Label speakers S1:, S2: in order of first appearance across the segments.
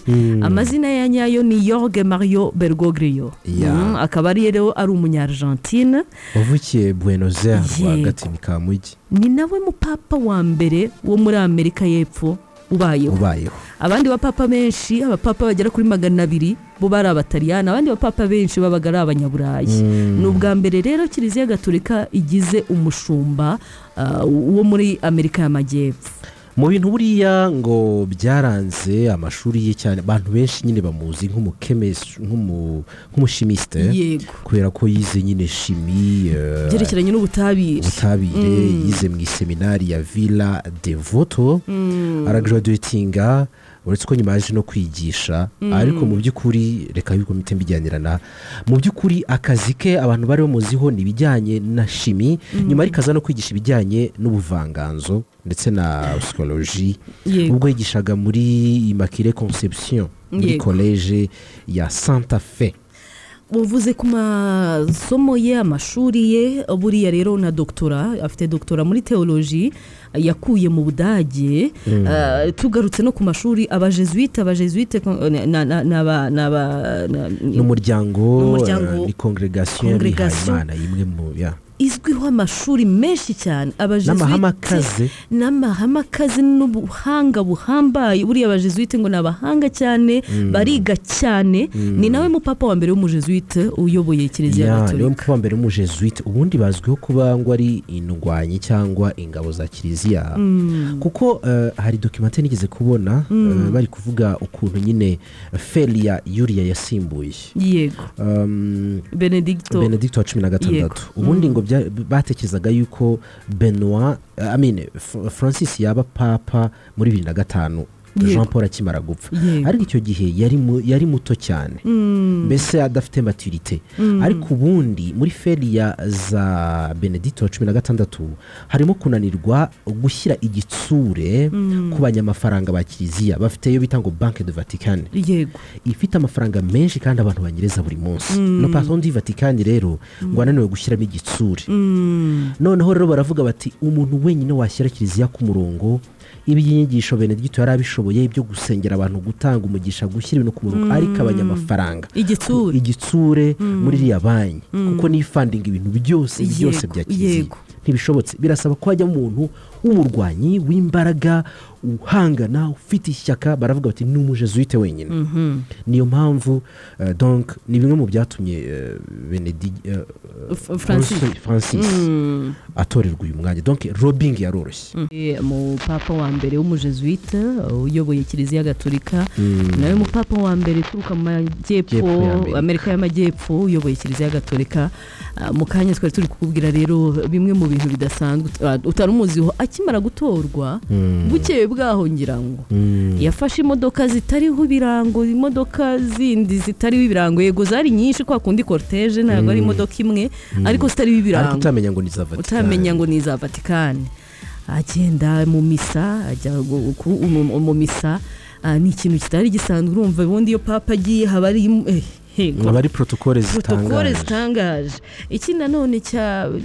S1: Cyane. Amazina ya nyayo ni Jorge Mario Bergoglio. Akaba ari rero ari Umunyargentine
S2: wavukiye Buenos Aires rwagati, ni kamujyi.
S1: Ni nawe mupapa wa mbere wo muri Amerika y'Epfo ubayeho.
S2: Ubayeho.
S1: Abandi bapapa benshi, abapapa bagera kuri 200, bo bari Abataliyani. Abandi bapapa benshi babaga ari Abanyaburayi. Ni ubwa mbere rero Kiliziya Gatolika igize umushumba wo muri Amerika y'Amajyepfo.
S2: Mu bintu buriya ngo byaranze amashuri ye cyane, abantu benshi nyine bamuzi nk'umuchimiste, kubera ko yize nyine chimie,
S1: byerekeranye n'ubutabire.
S2: Ubutabire. Yize mu iseminari ya Villa Devoto, aragraduatinga, uretse ko nyuma yaje no kwigisha. Ariko mu by'ukuri, reka yuko mpite mbijyanirana, mu by'ukuri akazi ke abantu bari bamuziho ni ibijyanye na chimie. Nyuma ariko aza no kwigisha ibijyanye n'ubuvanganzo ndetse na psychologie, ubwo yigishaga muri Immaculée Conception, muri collège ya Santa Fe.
S1: Uvuze ku masomo ye, amashuri ye, buriya rero na doctorat afite, doctorat muri théologie yakuye mu Budage. Tugarutse no ku mashuri, Abajesuite
S2: N'umuryango.
S1: N'umuryango.
S2: Ni congrégation.
S1: Congregation.
S2: Y'abihayimana imwe mu ya
S1: Izwiho amashuri menshi cyane.
S2: N'amahame
S1: Abajesuite
S2: akaze.
S1: N'amahame akaze n'ubuhanga buhambaye. Buriya Abajesuite ngo ni abahanga cyane, bariga cyane. Ni nawe mupapa wa mbere w'Umujesuite uyoboye Kiliziya
S2: Ya, niwe
S1: Gatolika.
S2: mupapa wa mbere w'Umujesuite. Ubundi bazwiho kuba ngo ari indwanyi cyangwa ingabo za Kiliziya, kuko hari documentaire nigeze kubona, bari kuvuga ukuntu nyine failure yuriya yasimbuye
S1: Benedicto.
S2: Benedicto wa 16. Ubundi ngo batekerezaga yuko Benoit, I mean, Francis yaba papa muri 2005, Jean Paul akimara gupfa. Ariko icyo gihe yari muto cyane, mbese adafite maturité. Ariko ubundi muri failure za Benedicto wa 16 harimo kunanirwa gushyira igitsure ku banyamafaranga ba Kiliziya. Bafite iyo bita ngo Banque de Vatican, ifite amafaranga menshi kandi abantu banyereza buri munsi. Le patron du Vatican rero ngo ananiwe gushyiramo igitsure. Noneho rero baravuga bati umuntu wenyine washyira Kiliziya ku murongo, iby'inyigisho Benedicto yari abishoboye, ibyo gusengera abantu, gutanga umugisha, gushyira ibintu ku murongo, ariko abanyamafaranga,
S1: Igitsure.
S2: igitsure muri iriya banki, kuko niyo ifundinga ibintu byose byose bya Kiliziya, ntibishobotse. Birasaba ko hajya umuntu w'umurwanyi, w'imbaraga, uhangana, ufite ishyaka. Baravuga bati ni Umujesuite wenyine. Niyo mpamvu donc ni bimwe mu byatumye
S1: Francis.
S2: Francis atorerwa uyu mwanya. Donc lobbying yaroroshye.
S1: Mupapa wa mbere w'Umujesuite uyoboye Kiliziya Gatolika, nawe mupapa wa mbere uturuka mu majyepfo,
S2: Jepfo y'Amerika.
S1: Amerika y'Amajyepfo, uyoboye Kiliziya Gatolika. Mu kanya twari turi kukubwira rero bimwe mu bintu bidasanzwe utari umuziho. Akimara gutorwa, bukeye bwaho ngira ngo yafashe imodoka zitariho ibirango, imodoka zindi zitariho ibirango. Yego zari nyinshi, kwa kundi cortège ntabwo ari imodoka imwe, ariko zitariho
S2: Ariko
S1: ibirango.
S2: utamenya ngo ni za Vatikani.
S1: Utamenya ngo ni iza Vatikani. Agenda mu misa, ajya mu misa. Ni ikintu kitari gisanzwe. Urumva ubundi iyo papa agiye haba ari
S2: Aba ari protocole
S1: protocole
S2: zitangaje.
S1: Zitangaje. Iki nanone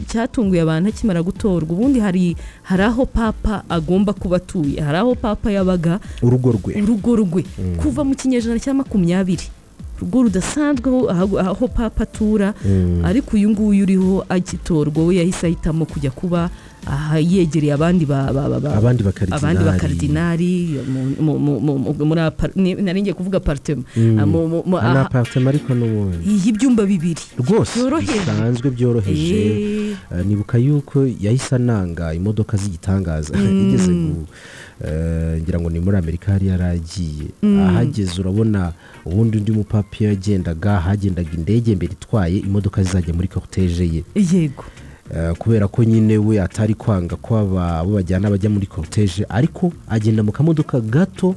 S1: cyatunguye abantu akimara gutorwa, ubundi hari aho papa agomba kuba atuye, hari aho papa yabaga.
S2: Urugo rwe.
S1: Urugo rwe kuva mu kinyejana cya 20, urugo rudasanzwe aho papa atura. Ariko uyu nguyu uriho, agitorwa, we yahise ahitamo kujya kuba aha yegereye abandi
S2: Abandi bakaridinari.
S1: Abandi bakaridinari muri nari ngiye kuvuga appartement.
S2: Ni appartement ariko n'ubundi
S1: y'ibyumba bibiri.
S2: Rwose.
S1: Byoroheje.
S2: Bisanzwe, byoroheje. Nibuka yuko yahise ananga imodoka z'igitangaza. Igeze ngira ngo ni muri Amerika hari yaragiye, ahageze urabona ubundi undi mupapa iyo yagendaga, hagendaga indege mbere itwaye imodoka zizajya muri cortège ye. Kubera ko nyine we atari kwanga ko abo bajyana bajya muri cortège, ariko agenda mu kamodoka gato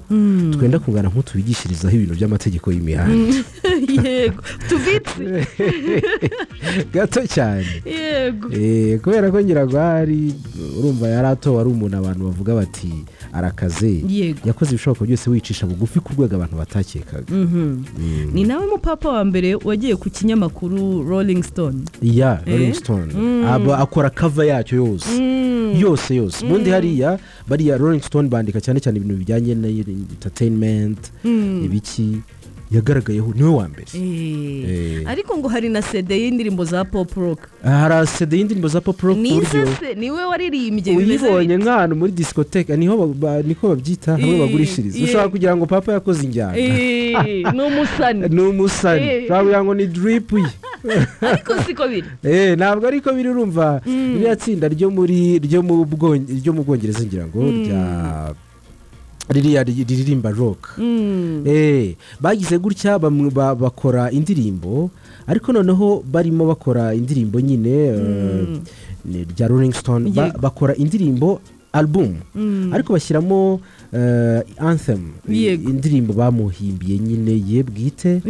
S2: twenda kungana nk'utubigishirizaho ibintu by'amategeko y'imihanda.
S1: Yego, tubitse.
S2: Gato cyane. Kubera ko ngira ngo hari, urumva yari atowe ari umuntu abantu bavuga bati Arakaze. Yakoze ibishoboka byose wicisha bugufi ku rwego abantu batakekaga.
S1: Ni nawe mupapa wa mbere wagiye ku kinyamakuru Rolling Stone.
S2: Ya, Rolling Stone aba akora cover yacyo yose yose yose. Ubundi hariya bariya Rolling Stone bandika cyane cyane ibintu bijyanye na entertainment, ibiki, yagaragayeho niwe wa mbere.
S1: Ariko ngo hari na CD y'indirimbo za pop rock.
S2: Hari CD y'indirimbo za pop rock ku
S1: nize
S2: buryo
S1: se niwe waririmbye, bimeze
S2: uyibonye
S1: bite?
S2: Nk'ahantu muri discothèque niho niko babyita, hamwe bagurishiriza, ushobora kugira ngo papa yakoze injyana.
S1: Ni umusani.
S2: Ni umusani. Ushobora kugira ngo ni drip ye.
S1: Ariko siko biri.
S2: Ntabwo ariko biri. Urumva ririya tsinda ryo muri ryo mu Bwongereza, ngira ngo rya ririya riririmba rock, bagize gutya bamwe bakora indirimbo, ariko noneho barimo bakora indirimbo nyine, ni rya Rolling Stone, bakora indirimbo album, ariko bashyiramo anthem, indirimbo bamuhimbiye nyine ye bwite,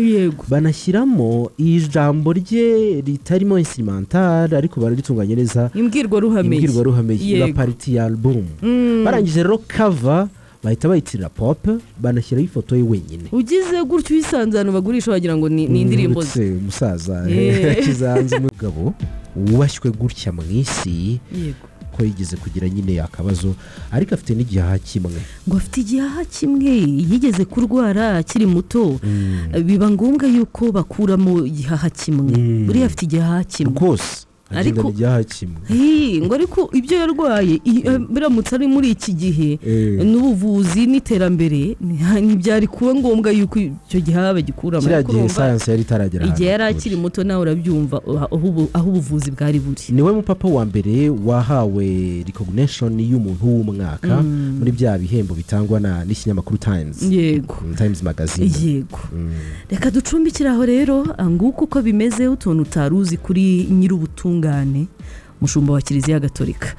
S2: banashyiramo ijambo rye ritarimo instrumental, ariko bararitunganya neza.
S1: Imbwirwaruhame ye.
S2: Imbwirwaruhame ye iba part ya album. Barangije rero cover bahita bayitirira Pope, banashyiraho ifoto ye wenyine.
S1: Ugize gutyo uyisanze ahantu bagurisha wagira ngo ni indirimbo ze.
S2: Uretse umusaza yashyize hanze umugabo wubashywe gutya mu isi, ko yigeze kugira nyine akabazo, ariko afite n'igihaha kimwe.
S1: Ngo afite igihaha kimwe, yigeze kurwara akiri muto, biba ngombwa yuko bakuramo igihaha kimwe. Buriya afite igihaha kimwe.
S2: Rwose agendana igihaha kimwe.
S1: Hi, ngo ariko ibyo yarwaye biramutse ari muri iki gihe n'ubuvuzi n'iterambere, ntibyari kuba ngombwa yuko icyo gihaha bagikuramo.
S2: Kiriya
S1: Ariko
S2: gihe
S1: urumva,
S2: sayansi yari itaragera
S1: igihe yari
S2: ahantu
S1: akiri muto, nawe urabyumva aho ubuvuzi bwari buri.
S2: Niwe mupapa wa mbere wahawe recognition y'umuntu w'umwaka muri bya bihembo bitangwa n'ikinyamakuru Times, Times Magazine.
S1: Yego, reka ducumbikire aho rero. Nguko uko bimeze, utuntu utari uzi kuri nyir'ubutungane, umushumba wa Kiliziya Gatolika.